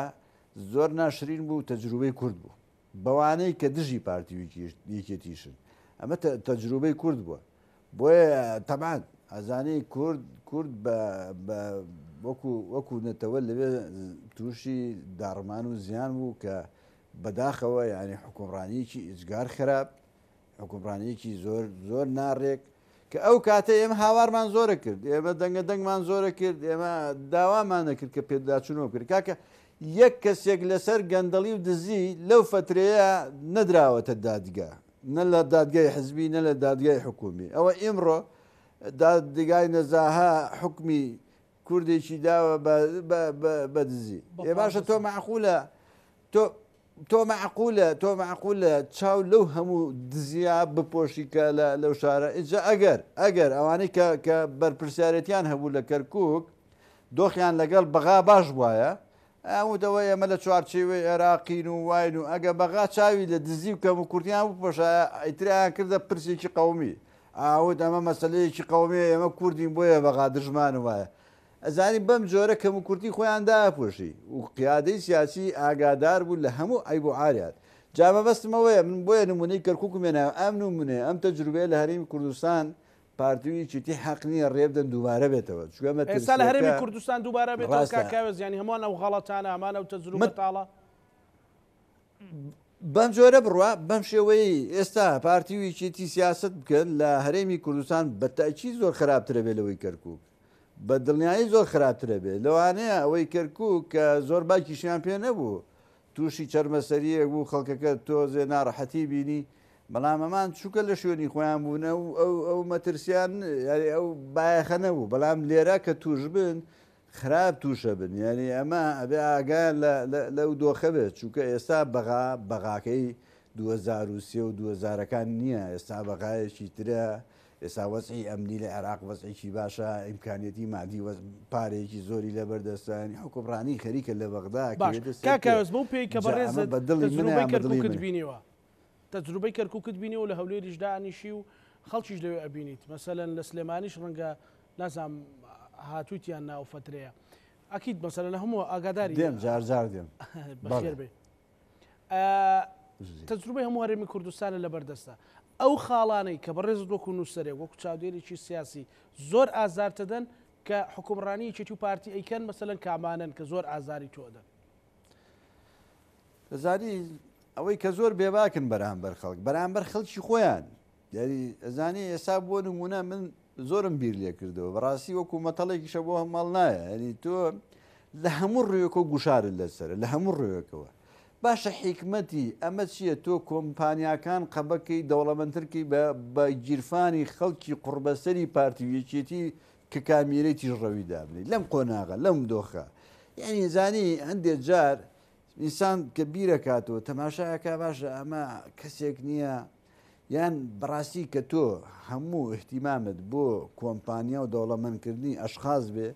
زۆر ناشرین بوو تەجروبەی کورد بوو بەوانەی کە دژی پارتی یەکێتیشن ئەمە تەجروبەی کورد بووە بۆیە تەبعەن ئەزانی کورد کورد بە بە وەکو وەکو نەتەوە لەوێ تووشی داڕمان و زیان بوو کە بەداخەوە یعنی حکومڕانیەکی ئیجگار خراپ حکومڕانیەکی زۆر زۆر ناڕێک کە ئەو کاتە ئێمە هاوارمان زۆرە کرد ئێمە دەنگە دەنگمان زۆرە کرد ئێمە داوامان نەکرد کە پێداچوونەوە کرد کاکە یەک کەسێک لەسەر گەندەڵی و دزی لەو فترەیە نەدراوەتە دادگا نە لە دادگای حزبی نە لە دادگای حکومی ئەوە ئیمڕۆ دادگای نەزاهە حوکمی کوردێکی داوە بە دزی ئێ باشە تۆ معقولە تۆ تۆ معقولە تۆ معقولە چاو لەو هەموو دزیا بپۆشی کە لەو شارە ئینجا ئەگەر ئەگەر ئەوانەی کە کە بەرپرسیارەتیان هەبوو لە کەرکک دۆخیان لەگەڵ بەغا باش بواە ئەوتەوە ئێمە لە چوارچێوەی عێراقین و واین و ئەگە بەغا چاوی لە دزی و کەموکورتیان بپۆشایە ئیتریان کردە پرسێکی قەومی ئاوت ئەمە مەسەلەیەکی قەومیە ئێمە کوردین بۆیە بەغا دژمان وایە ئەزانی بەم جۆرە کەموکورتی خۆیان داپۆشی و قیادەی سیاسی ئاگادار بوو لە هەموو عەیب و عاریان جا مەبەستم ئەوەیە من بۆیە نمونەی کەرکوکم هێنا ئەم نمونەیە ئەم تەجروبەیە لە هەرێمی کوردستان پارتی و یەکێتی حەق نییە ڕێبدەن دووبارە بێتەوە چونکە ئێستا لە هەرێمی کوردستان دووبارە بێتەوە کاک کاوێس یانی هەمان ئەو غەڵەتانە هەمان ئەو تەجروبە تاڵە بەم جۆرە بڕوا بەم شێوەیەی ئێستا پارتی و یەکێتی سیاسەت بکەن لە هەرێمی کوردستان بە تەئکید زۆر خراپترە بێ لەوەی کەرکوک بە دڵنیایی زۆر خراپترە بێ لەوانەیە ئەوەی کەرکوک کە زۆر باکیشیان پێ نەبوو تووشی چەرمەسەریەک بوو خەڵکەکە تۆزێ ناڕەحەتی بینی بەڵام ئەمان چووکە لە شوێنی خۆیان بوون ئەو ئەو ئەو مەترسیان یاری ئەو بایەخە نەبوو بەڵام لێرە کە توش بن خراپ تووشە بن یانی ئەمە ئەبێ ئاگایان لە لەو دۆخە بێت چونکە ئێستا بەغا بەغاکەی 2003 و 2000ەکان نییە ئێستا بەغایەکی ترە ئێستا وەزعی ئەمنی لە عێراق وەزعێکی باشە ئیمکانیەتی مادی وەز پارەیەکی زۆری لەبەردەستە یانی حوکمڕانی خەریکە لە بەغدا باش ئەکەوێتە سەر کاک پێ کاوێس بەو پێی کە جا ئەمە بەڕێزت بە دڵی منە تەجروبەی یان بە دڵی کەرکوکت منە بینیوە تەجروبەی کەرکوکت بینیوە و لە هەولێریش دانیشی و خەڵکیش لەوێ ئەبینیت مەسەلەن لە سلێمانیش ڕەنگە نازانم هاتوویت یان نا ئەو فەترەیە. ئەکید مەسەلەن لە هەموو ئاگاداری دێم جار جار دێم. بەخێر بێ. تەجروبەی هەموو هەرێمی کوردستانە لەبەردەستە. ئەو خاڵانەی کە بەڕێزت وەکو نووسەرێک وەکو چاودێرێکی سیاسی زۆر ئازارتەدەن کە حکومڕانی یەکێتی و پارتی ئەیکەن مەسەلەن کامانەن کە زۆر ئازاری تۆ ئەدەن؟ دەزانی ئەوەی کە زۆر بێباکن بەرامبەر خەڵک بەرامبەر خەڵکی خۆیان یاری ئەزانی ئێستا بۆ نمونە من زۆرم بیر لێ کردەوە بەڕاستی وەکو مەتەڵێکیشە بۆ هەماڵ نایە ینی تۆ لە هەموو ڕوویەکەوە گوشارت لەسەرە لە هەموو ڕوویەکەوە باشە حیکمەتی ئەمە چییە تۆ کۆمپانیاکان قەبەکەی دەوڵەمەندترکەی بە گیرفانی خەڵکی قوڕبەسەری پارتی و یەکێتی کە کامیرەی تیژڕەوی دابنێی لەم قۆناغە لەم دۆخە یعنی زانی هەندێک جار ئینسان کە بیرەکاتەوە تەماشاکە باشە ئەمە کەسێک نییە یان بەڕاستی کە تۆ هەموو احتیمامت بۆ کۆمپانیا و دەوڵەمەندکردنی ئەشخاص بێ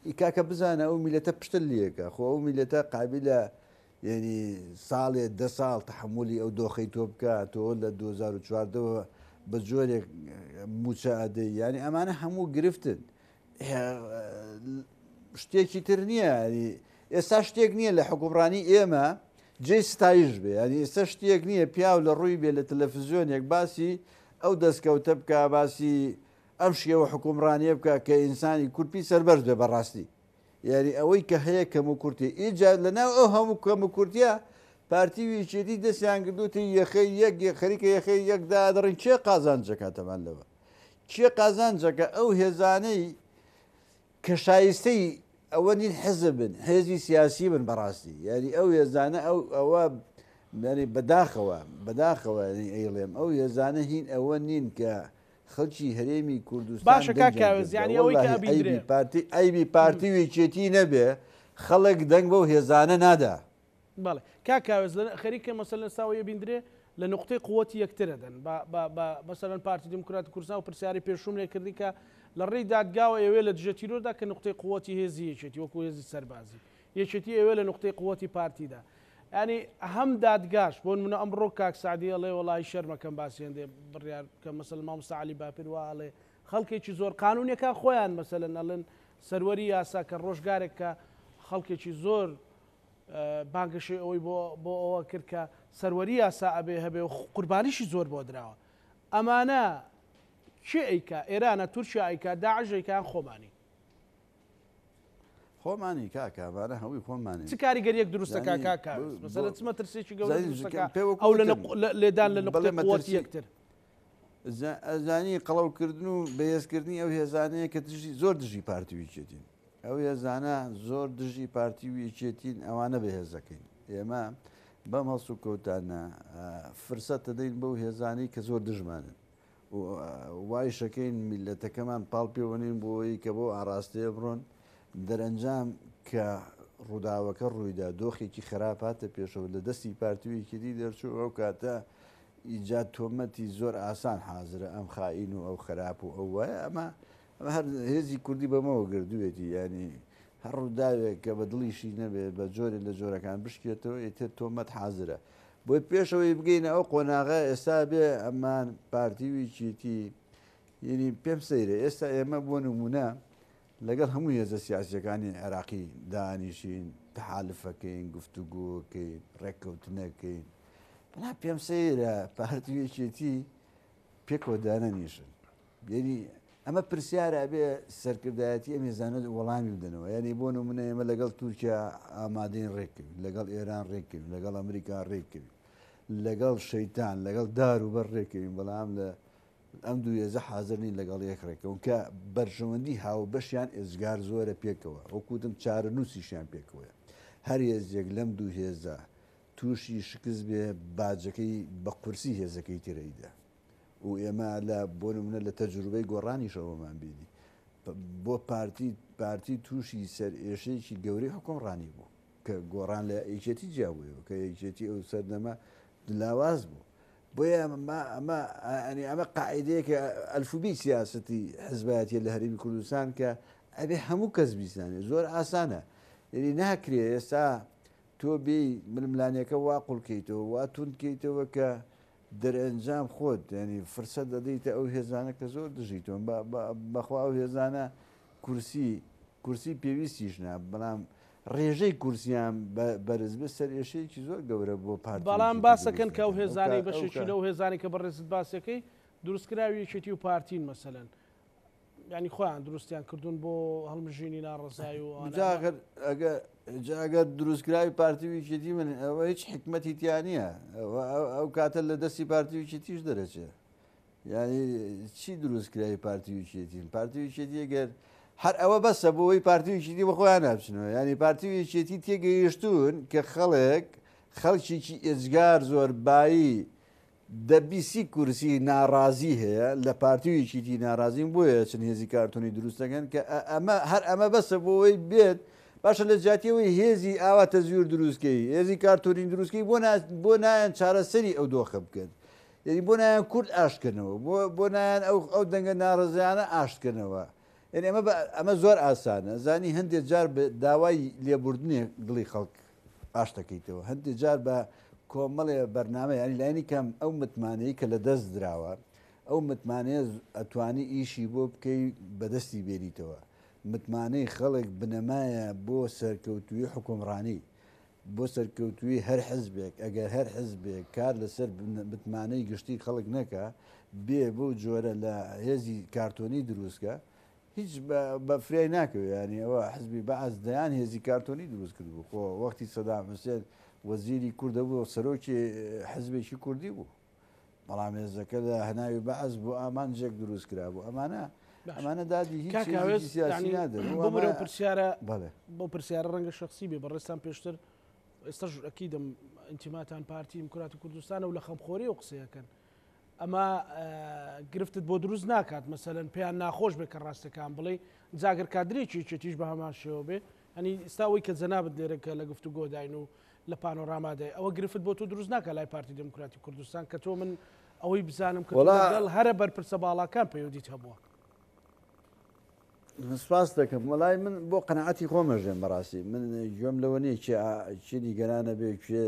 ئی کاکە بزانە ئەو میلەتە پشتت لێکە خۆ ئەو میلەتە قابلە یعنی ساڵێ دە ساڵ تحملی ئەو دۆخەی تۆ بکە تۆ لە 2014ەوە بە جۆرێک موچە ئەدەی یعنی ئەمانە هەموو گرفتن شتێکی تر نییە ینی ئێستا شتێک نییە لە حکومڕانی ئێمە جێی ستایش بێ ینی ئێستا شتێک نییە پیاو لە ڕووی بێ لە تەلەفزیۆنێک باسی ئەو دەستکەوتە بکە باسی ئەم شێوە حکومڕانیە بکە کە ئینسانی کورد پی سەربەرز بێ بەڕاستی یاری ئەوەی کە هەیە کەم و کورتی ئیجا لەناو ئەو هەموو کەم و کورتیە پارتی و یەکێتی دەستیان کردوتە یەخەی یەک خەریکە یەخەی یەک دادڕین کێ قازانجەکاتەمان لەوە کێ قازانجەکە ئەو هێزانەی کە شایستەی ئەوە نین حزب بن هێزی سیاسی بن بەڕاستی یاری ئەو هێزانە ئەو ئەوە ینی بەداخەوە بەداخەوە ئەیڵێم ئەو هێزانە هین ئەوە نین کە خەڵکی هەرێمی کوردستان باشە کاک کاوێز یانی ئەوەی کە ئەبیندرێ پارتی ئەیبی پارتی و یەکێتی نەبێ خەڵک دەنگ بەو هێزانە نادا. بەڵێ کاک کاوێز لە خەریکە مەسەلەن ساوەی ئەبیندرێ لە نوقتەی قوەتی یەکتر ئەدەن بە بە بە مەسەلەن پارتی دیموکراتی کوردستان و پرسیاری پێشووم لێ کردی کە لە ڕێی دادگاوە ئەیەوێ لە دژە تیرۆردا کە نوقتەی قوەتی هێزی یەکێتی وەکو هێزی سەربازی یەکێتی ئەیەوێ لە نوقتەی قوەتی پارتیدا یانی هەم دادگاش بۆ نمونە ئەمڕۆ کاک سەعدی ئەڵێ وەڵاهی شەرمەکەم باسی هەندێ بڕیار بکەم مەسەلەن مامۆستا عەلی باپیر وا ئەڵێ خەڵکێکی زۆر قانونیەکان خۆیان مەسەلەن ئەڵێن سەروەری یاسا کە ڕۆژگارێک کە خەڵکێکی زۆر بانگەشەی ئەوەی بۆ بۆ ئەوە کرد کە سەروەری یاسا ئەبێ هەبێ و قوربانیشی زۆر بۆ دراوە ئەمانە کێ ئەیکا ئێرانە تورکیا ئەیکا داعش ئەیکا یان خۆمانی خۆمانی کاکە ئەمانە هەمووی خۆمانین. چ کاریگەریەک دروست دەکا کاک کاوێس؟ مەسەلەن چ مەترسیەکی گەورە دروست دەکا ئەو لە لێدان لە نوقتەی قوەتی یەکتر؟ ئەزانی قەڵەوکردن و بەهێزکردنی ئەو هێزانەیە کە دژی زۆر دژی پارتی و یەکێتین. ئەو هێزانە زۆر دژی پارتی و یەکێتین ئەوانە بەهێزەکەین. ئێمە بەم هەڵسوکەوتانە فرسەت دەدەین بەو هێزانەی کە زۆر دژمانن. وایشەکەین میللەتەکەمان پاڵ پێوەنین بۆ ئەوەی کە بەو ئاڕاستەیە بڕۆن، دەرەنجام کە ڕووداوەکە ڕوویدا دۆخێکی خراپ هاتە پێشەوە لە دەستی پارتی و یەکێتی دەرچوو ئەو کاتە ئیجا تۆمەتی زۆر ئاسان حازرە ئەم خائین و ئەو خراپ و ئەو وایە ئەمە ئەمە هەر هێزی کوردی بەمەوە گردوێتی ینی هەر ڕووداوێک کە بە دڵیشی نەبێت بە جۆرێ لە جۆرەکان بشکێتەوە ئیتر تۆمەت حازرە بۆی پێشەوەی بگەینە ئەو قۆناغە ئێستا بێ ئەمان پارتی و یەکێتی یعنی پێم سەیرە ئێستا ئێمە بۆ نمونە لەگەڵ هەموو هێزە سیاسیەکانی عێراقی دانیشین تەحالفەکەین گفتوگۆکەین ڕێککەوتنەکەین بەڵام پێم سەیرە پارتی و یەکێتی پێکەوە دانەنیشن یعنی ئەمە پرسیارە ئەبێ سەرکردایەتی ئەم هێزانە وەڵامی بدەنەوە یعنی بۆ نمونە ئێمە لەگەڵ تورکیا ئامادەین ڕێککەوین لەگەڵ ئێران ڕێککەوین لەگەڵ ئەمریکا ڕێککەوین لەگەڵ شەیتان لەگەڵ دار و بەر ڕێککەوین بەڵام لە ئەم دوو هێزە حاضر نین لەگەڵ یەک ڕێکەون کە بەرژەوەندی هاوبەشیان ئێجگار زۆرە پێکەوە وەکوتم چارەنووسیشیان پێکەوەیە هەر هێزێک لەم دوو هێزە تووشی شکست بێ باجەکەی بە قورسی هێزەکەی ترەیدا و ئێمە لە بۆ نمونە لە تەجروبەی گۆڕانیش ئەوەمان بینی بۆ پارتی پارتی تووشی سەرئێشەیەکی گەورەی حکومڕانی بوو کە گۆڕان لە یەکێتی جیابوویەوە کە یەکێتی ئەو سەردەمە لاواز بوو بۆیە ئەمە ئەمە ئەنی ئەمە قاعدەیەکە ئەلفوبی سیاستی حزبایەتیە لە هەرێمی کوردستان کە ئەبێ هەموو کەس بیزانێت زۆر ئاسانە یعنی ناکرێ ئێستا تۆ بێی ململانێکە وا قوڵکەیتەوە وا توندکەیتەوە کە دەرئەنجام خۆت یانی فرسەت دەدەیتە ئەو هێزانە کە زۆر دژی تۆن بەخوا ئەو هێزانە کورسی کورسی پێویستیش نا بەڵام ڕێژەی کورسیان بەرز بێت سەرئێشەیەکی زۆر گەورە بۆ پارتی و بەڵام یەکێتی باسەکەن دروست کە ئەو دەکەن. ئەو هێزانەی کا ئەو بەشێکی کا لەو هێزانەی کە بەڕێزت باسەکەی دروستکراوی یەکێتی و پارتین مەسەلەن یانی خۆیان دروستیان کردوون بۆ هەڵمژینی ناڕەزایی و ئەوانە. جا ئەگەر ئەگەر جا ئەگەر دروستکراوی پارتی و یەکێتی من ئەوە هیچ حیکمەتی تیا نییە ئەوە ئەو کاتە لە دەستی پارتی و یەکێتیش دەرەچێ. یانی چی دروستکراوی پارتی و یەکێتین؟ پارتی و یەکێتی ئەگەر هەر ئەوە بەسە بۆ ئەوەی پارتی و یەکێتی بە خۆیان نابچنەوە یانی پارتی و یەکێتی تێگەیشتوون کە خەڵک خەڵکێکی ئێجگار زۆر بایی دە بیسی کورسی ناڕازی هەیە لە پارتی و یەکێتی ناڕازین بۆیە چن هێزی کارتۆنی دروست دەکەن کە ئەمە هەر ئەمە بەسە بۆ ئەوەی بێت باشە لە جیاتیەوەی هێزی ئاوا تەزویر دروستکەی هێزی کارتۆنی دروستکەی بۆ بۆ نایەن چارەسەری ئەو دۆخە بکەن یەعنی بۆ نایەن کورد ئاشت کەنەوە بۆ بۆ نایەن ئەو ئەو دەنگە ناڕەزایانە ئاشت کەنەوە یعنی ئەمە بە ئەمە زۆر ئاسانە زانی هەندێک جار بە داوای لێبوردنێک دڵی خەڵک ئاشت دەکەیتەوە هەندێک جار بە کۆمەڵێ بەرنامە یعنی لایەنی کەم ئەو متمانەی کە لە دەست دراوە ئەو متمانەیە ئەتوانی ئیشی بۆ بکەی بەدەستی بێنیتەوە متمانەی خەڵک بنەمایە بۆ سەرکەوتووی حکومڕانی بۆ سەرکەوتوویی هەر حزبێک، ئەگەر هەر حزبێک کار لەسەر متمانەی گشتی خەڵک نەکا، بێ بەو جۆرە لە هێزی کارتۆنی دروست کا، هیچ بە فریای ناکەوێ. یانی ئەوە حزبی بەعس دەیان هێزی کارتۆنی دروست کردبوو. خۆ وەختی سەدام حوسێن وەزیری کوردە بوو، سەرۆکی حزبێکی کوردی بوو. بەڵام هێزەکە لە هەناوی بەعس بۆ ئامانجێک دروست کرابوو. ئەمانە ئەمانە دادی هیچ کاک ئاوێز، هێزێکی سیاسی یعنی نادەن. بۆ ئەمە مرۆ پرسیارە بەڵێ. بۆ پرسیارە ڕەنگە شخصی بێ بەڕێزتان پێشتر ئێستاش ئەکیدم ئینتیماتان پارتی دیموکراتی کوردستانە و لە خەمخۆری و قسەیەکەن ئەمە گرفتت بۆ دروست ناکات مەسەلەن پێیان ناخۆش بێ کە ڕاستەکان بڵێ جاگەر کادرێکی یەکێتیش بە هەمان شێوە بێ ئەنی ئستا ئەوەی کە جەنابت لێرە کە لە گفتوگۆداین و لە پانۆرامادای ئەوە گرفت بۆ تۆ دروست ناکە لای پارتی دموکراتی کوردستان کە تۆ من ئەوەی بزانم کە لەگەڵ هەرە بەرپرسە باڵاکان پەیوەندیت هەبووە. سپاس دەکەم وەڵای من بۆ قەناعەتی خۆم ئەژێم بەڕاستی من گوێم لەوە نییە کێ کێ نیگەرانە بێ کێ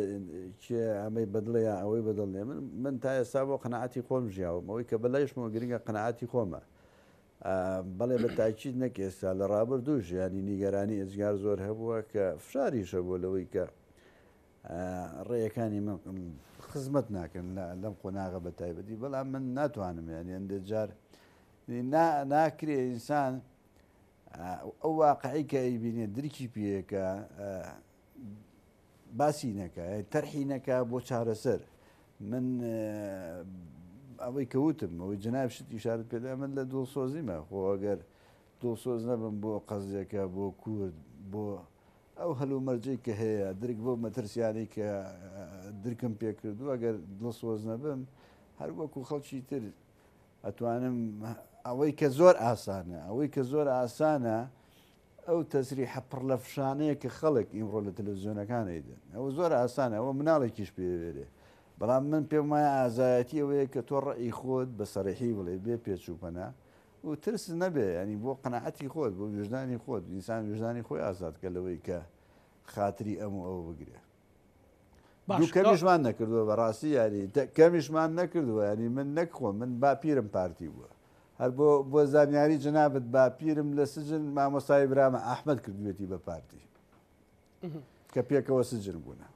کێ ئەمەی بەدڵە یا ئەوەی بەدڵ نییە من من تا ئێستا بۆ قەناعەتی خۆم ژیاوم ئەوەی کە بەلایشمەوە گرنگە قەناعەتی خۆمە بەڵێ بە تاکید نەک ئێستا لە ڕابردووش یانی نیگەرانی ئێجگار زۆر هەبووە کە فشاریش هەبووە لەوەی کە ڕێیەکانی من خزمەت ناکەن لەم قۆناغە بە تایبەتی بەڵام من ناتوانم یانی هەندێک جار ناکرێ ئینسان ئەو واقعی کە ئەیبینێ درکی پێیەکە باسی نەکا تەرحی نەکا بۆ چارەسەر من ئەوەی کە وتم ئەوەی جەناب شت ئیشارەت پێدا من لە دڵسۆزیمە خۆ ئەگەر دڵسۆز نەبم بۆ قەزیەکە بۆ کورد بۆ ئەو هەلومەرجەی کە هەیە درک بۆ مەترسیانەی کە درکم پێکردو ئەگەر دڵسۆز نەبم هەر وەکو خەڵکی تر ئەتوانم ئەوەی کە زۆر ئاسانە ئەوەی کە زۆر ئاسانە ئەو تەسریحە پڕ لە فشانەیە کە خەڵک ئیمڕۆ لە تەلەفزیۆنەکان ئەیدەن. ئەوە زۆر ئاسانە، ئەوە مناڵێکیش پێ ئەوێرێ. بەڵام من پێم وایە ئازایەتی ئەوەیە کە تۆ ڕەئی خۆت بە سەریحی بڵێی، بێ پێچ و پەنا و ترست نەبێ، یانی بۆ قەناعەتی خۆت، بۆ ویژدانی خۆت، ئینسان ویژدانی خۆی ئازاد کە لەوەی کە خاتری ئەم و ئەو بگرێ. باش دوو کەمیشمان نەکردووە بەڕاستی یاری کەمیشمان نەکردووە ینی من نەک خۆم من باپیرم پارتی بووە هەر بۆ بۆ زانیاری جەنابت باپیرم لە سجن مامۆستای برامە ئەحمد کردوێتی بە پارتی کە پێکەوە سجن بوونە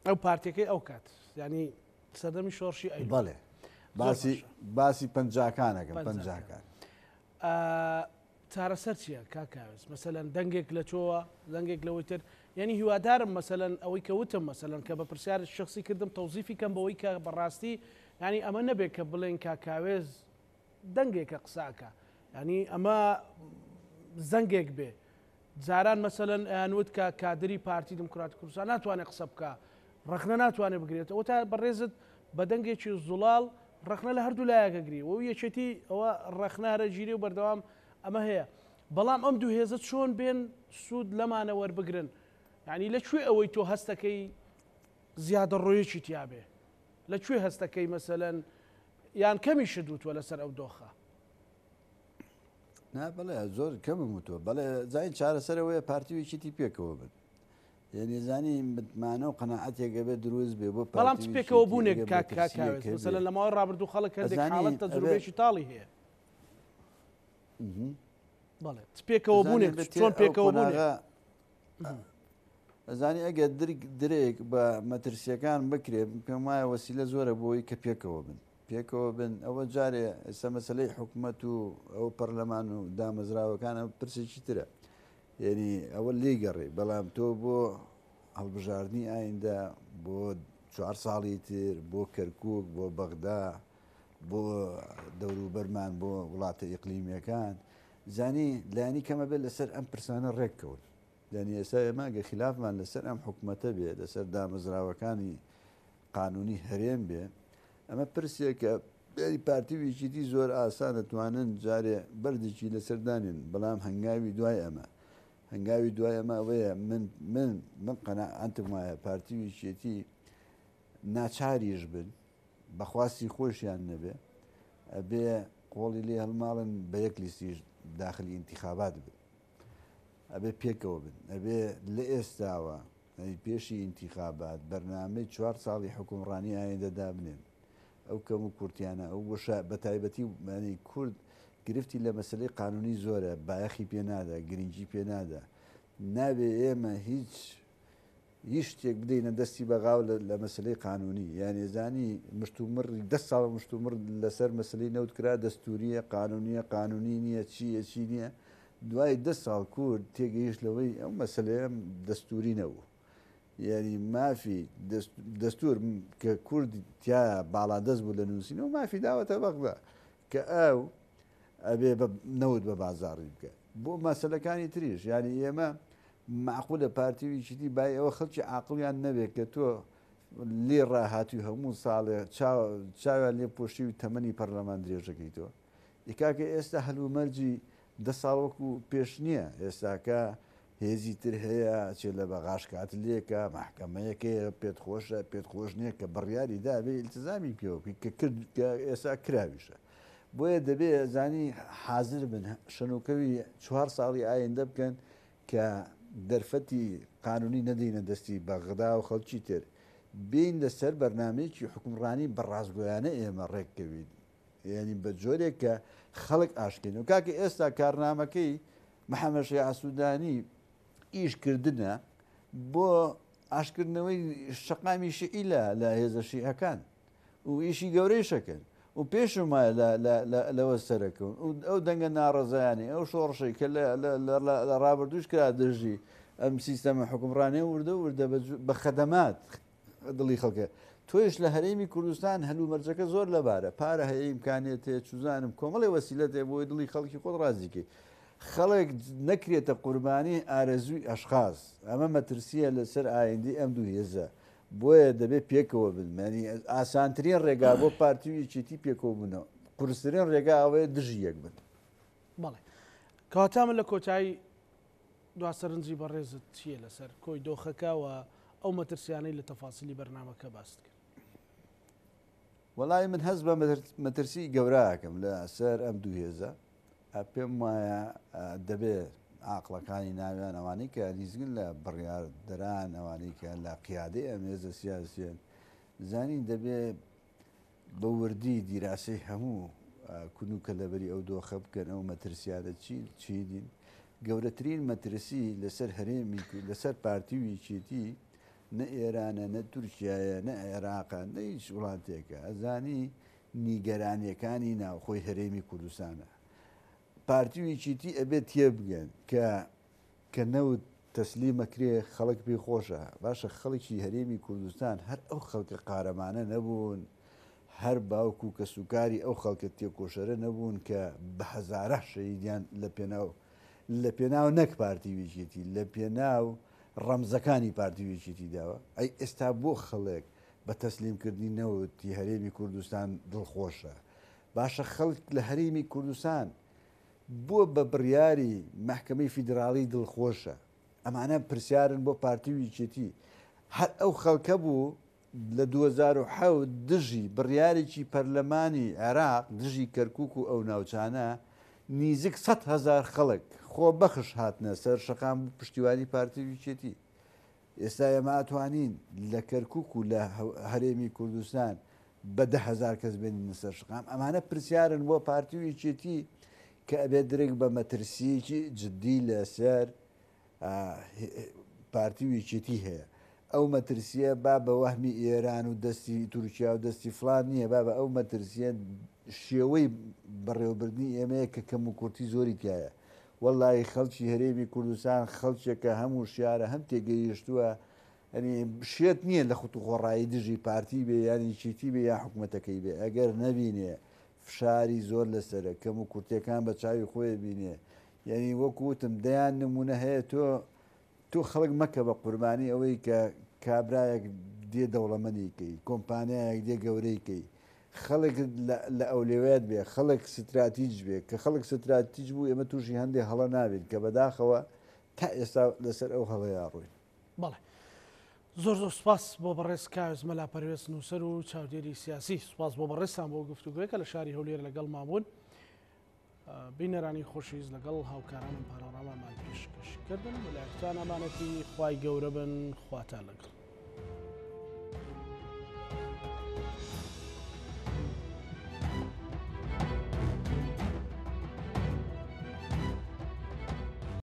ئەو پارتەکەی ئەو کات ینی سەردەمی شۆڕشی ئەی بەڵێ باسی باسی پەنجاکانەکەم پەنجاکان چارەسەر چیە کاک کاوێس مەسەلەن دەنگێک لە تۆوە دەنگێک لەوەی تر یعنی هیوادارم مەسەلەن ئەوەی کە وتم مەسەلەن کە بە پرسیارت شخصی کردم تەوزیفی کەم بەوەی کە بەڕاستی یعنی ئەمە نەبێت کە بڵێن کاک کاوێز دەنگێکە قساکە یعنی ئەمە زەنگێک بێ جاران مەسەلەن ئەیانوت کە کادری پارتی دیموکراتی کوردستان ناتوانێت قسە بکا، ڕەخنە ناتوانێت بگرێت، ئەوە تا بەڕێزت بە دەنگێکی زوڵاڵ ڕەخنە لە هەردوو لایەک ئەگری و یەکێتی ئەوە ڕەخنە هەرە گیرێ و بەردەوام ئەمە هەیە. بەڵام ئەم دوو هێزە چۆن بێن سوود لەمانە وەربگرن؟ یعنی لە کوێ ئەوەی تۆ هەستەکەی زیادەڕۆیەکی تیابێ؟ لە کوێ هەستەکەی مەسەلەن یان کەمیشت وتوە لەسەر ئەو دۆخە؟ نا بەڵێ زۆر کەمم وتووە بەڵێ زانین چارەسەرەوەیە پارتی و یەکێتی پێکەوە بن یعنی زانی متمانە و قەناعەتێک ئەبێ دروست بێ بۆ بەڵام چ پارتی و پێکەوە یەکێتی بوونێک ئەگەر کاک کاک مەترسییەک کاوێس هەبێ مەسەلەن لە ماوەی ڕابردوو خەڵک هەندێک ئەزانی حاڵەت ئەبێ تەجروبەیەکی تاڵی هەیە. بەڵێ چ پێکەوە بوونێک چۆن پێکەوە بوونێک؟ ئەزانی ئەگەر درک درێک بە مەترسیەکان بکرێ پێم وایە وەسیلە زۆرە بۆی کە پێکەوە بن پێکەوە بن ئەوە جارێ ئێستا مەسلەی حکومەت و ئەو پەرلەمان و دامەزراوەکانە پرسێکی ترە یعنی ئەوە لی گەڕێ بەڵام تۆ بۆ هەڵبژاردننی ئایندە بۆ چوار ساڵی تر بۆ کەرکک بۆ بەغدا بۆ دەوروبەرمان بۆ وڵاتە ئیقلیمیەکان زانی لانی کەمە بێت لەسەر ئەم پرسانە ڕێککەون یانی ئێستا ئێمە گەر خیلافمان لەسەر ئەم حکومەتە بێ، لەسەر دامەزراوەکانی قانونی هەرێم بێ، ئەمە پرسێکە یاری پارتی و یەکێتی زۆر ئاسان دەتوانن جارێ بەردێکی لەسەر دانێن، بەڵام هەنگاوی دوای ئەمە هەنگاوی دوای ئەمە ئەوەیە من من من قەناعەتم وایە پارتی و یەکێتی ناچاریش بن بە خواستی خۆشیان نەبێ ئەبێ قۆڵی لێ هەڵماڵن بە یەک لیستیش داخلی ئینتیخابات بن. ئەبێ پێکەوە بن ئەبێ لە ئێستاوە یانی پێشی ئینتیخابات بەرنامەی چوار ساڵی حوکمڕانی ئایندە دابنێن ئەو کەم و کورتیانە ئەو بۆشە بە تایبەتی ینی کورد گرفتی لە مەسلەی قانونی زۆرە بایەخی پێ نادا گرنگی پێ نادا نابێ ئێمە هیچ هیچ شتێک بدەینە دەستی بەغاو لە مەسلەی قانونی یانی زانی مشتومڕی دە ساڵ مشتومڕ لەسەر مەسلەی نەوت کرا دەستوریە قانونیە قانونی نییە چییە چی نییە دوای دە ساڵ کورد تێگەیشت لەوەی ئەو مەسلەیە دەستوری نەبوو یعنی مافی دەستور کە کورد تیا باڵادەست بوو لە نووسینەوە مافی داوەتە بەغدا کە ئەو ئەبێ بە نەوت بە بازاڕی بکە بۆ مەسەلەکانی تریش یانی ئێمە مەعقولە پارتی و یەکێتی بای ئەوە خەڵکی عاقڵیان نەبێت کە تۆ لێ ڕاهاتوی هەموو ساڵێ چاویان لێ پۆشی و تەمەنی پەرلەمان درێژەکەیتەوە ئیکاکە ئێستا هەلومەرجی دە ساڵ وەکو پێش نییە ئێستاکە هێزی تر هەیە چێ لە بەغاش کات لێکە مەحکەمەیەک هەیە پێت خۆشە پێت خۆش نییە کە بڕیاری دابێ ئیلتزامی پێوە بکەی کە کرد کە ئێستا کراویشە بۆیە دەبێ زانی حازر بن شەنوکەوی چوار ساڵی ئایندە بکەن کە دەرفەتی قانونی نەدەینە دەستی بەغدا و خەڵکی تر بین لەسەر بەرنمەیەکی حکومڕانی بە ڕاستگۆیانە ئێمە ڕێککەوین یانی بە جۆرێک کە خەڵک ئاشکەین و کاکە ئێستا کارنامەکەی محەممەد شیاع سوودانی ئیش کردنە بۆ ئاشکردنەوەی شەقامی شیعی لە لە هێزە شیعەکان و ئیشی گەورەیشەکەن و پێشم وایە لەوە سەرەکەون و ئەو دەنگە ناڕەزایانی ئەو شۆڕشەی کە لە ڕابردوش کرا دژی ئەم سیستەمە حکومڕانێ وردە وردە بە خەدەمات دڵی خەڵکە تۆیش لە هەرێمی کوردستان هەلومەرجەکە زۆر لەبارە پارە هەیە ئیمکانیەت هەیە چوزانم کۆمەڵی وەسیلەت هەیە بۆی دڵی خەڵکی خۆت ڕازیکەی خەڵک نەکرێتە قوربانی ئارەزووی ئەشخاص ئەمە مەترسیە لەسەر ئایندەی ئەم دوو هێزە بۆیە دەبێت پێکەوە بن مەنی ئاسانترین ڕێگا بۆ پارتی و یەکێتی پێکەوە بوونەوە قورسترین ڕێگا ئەوەیە دژی یەک بن. بەڵێ کەواتە من لە کۆتایی دوا سەرنجی بەڕێزت چییە لەسەر کۆی دۆخەکە و ئەو مەترسیانەی لە تەفاسیلی بەرنامەکە باست کرد؟ وەڵی من هەست بە مەترسی گەوراکەم لە سەر ئەم دوو هێزە پێم وایە دەبێ عاقڵەکانی ناویان ئەوانەی کە نیزگن لە بڕیاردەران ئەوانەی کە لە قیادەی ئەم هێزە سیاسیەن زانین دەبێ بە وردی دیراسەی هەموو کون و کەلەبەری ئەو دۆخە بکەن، ئەو مەترسیانە چین، چی نین. گەورەترین مەترسی لەسەر هەرێمی لەسەر پارتی و یەکێتی نە ئێرانە، نە تورکیایە، نە عێراقە، نە هیچ وڵاتێکە. ئەزانی نیگەرانیەکانی ناوخۆی هەرێمی کوردستانە. پارتی و یەکێتی ئەبێت تێبگەن کە کە نەوت تەسلیم ئەکرێ خەڵک پێی خۆشە، باشە خەڵکی هەرێمی کوردستان هەر ئەو خەڵکە قارەمانە نەبوون، هەر باوک و کەسوکاری ئەو خەڵکە تێکۆشەرە نەبوون کە بە هەزاران شەهیدیان لە پێناو لە پێناو نەک پارتی و یەکێتی لە پێناو ڕەمزەکانی پارتی و یەکێتی داوە؟ ئەی ئێستا بۆ خەڵک بە تەسلیمکردنی نەوتی هەرێمی کوردستان دڵخۆشە؟ باشە خەڵک لە هەرێمی کوردستان بۆ بە بڕیاری مەحکەمەی فیدراڵی دڵخۆشە؟ ئەمانە پرسیارن بۆ پارتی و یەکێتی. هەر ئەو خەڵکە بوو لە 2007 دژی بڕیارێکی پەرلەمانی عێراق دژی کەرکوک و ئەو ناوچانە نیزک 100,000 خەڵک خۆبەخش هاتنە سەر شەقام بۆ پشتیوانی پارتی و یەکێتی. ئێستا ئێمە ئەتوانین لە کەرکوک و لە هەرێمی کوردستان بە 10,000 کەس بێنینە سەر شەقام؟ ئەمانە پرسیارن بۆ پارتی و یەکێتی. کە ئەبێ درک بە مەترسییەکی جدی لەسەر پارتی و یەکێتی هەیە. ئەو مەترسییە با بە وەهمی ئێران و دەستی تورکیا و دەستی فڵان نییە، با بە ئەو مەترسییە شێوەی بەڕێوەبردنی ئێمەیە کە کەموکورتی زۆری تیایە. وەڵڵاهی خەڵکی هەرێمی کوردستان خەڵکێکە هەم وشیارە هەم تێگەیشتووە، یانی شێت نییە لە خوتوخۆڕایی دژی پارتی بێ یان یەکێتی بێ یان حکومەتەکەی بێ، ئەگەر نەبینێ فشاری زۆر لەسەرە، کەموکورتیەکان بە چاوی خۆی بینێ، یانی وەکو وتم دەیان نمونە هەیە تۆ تۆ خەڵک مەکە بە قوربانی ئەوەی کە کابرایەک دێ دەوڵەمەنی کەی، کۆمپانیایەک دێ گەورەی کەی، خەڵک لە ئەولەویات بێ، خەڵک ستراتیج بێ، کە خەڵک ستراتیج بوو ئێمە تووشی هەندێ هەڵە نابین کە بەداخەوە تا ئێستا لەسەر ئەو هەڵەیە ڕۆین. بەڵێ زۆر زۆر سوپاس بۆ بەڕێز کاوێز مەلا پەروێز نووسەر و چاودێری سیاسی سوپاس بۆ بەڕێزتان بۆ گفتوگۆیە کە لە شاری هەولێر لەگەڵمان بوون بینەرانی خۆشەویست لەگەڵ هاوکارانم پانۆرامامان پێشکەش کردن لەلایەکتان ئەمانەتی خوای گەورە بن خواتان لەگەڵ.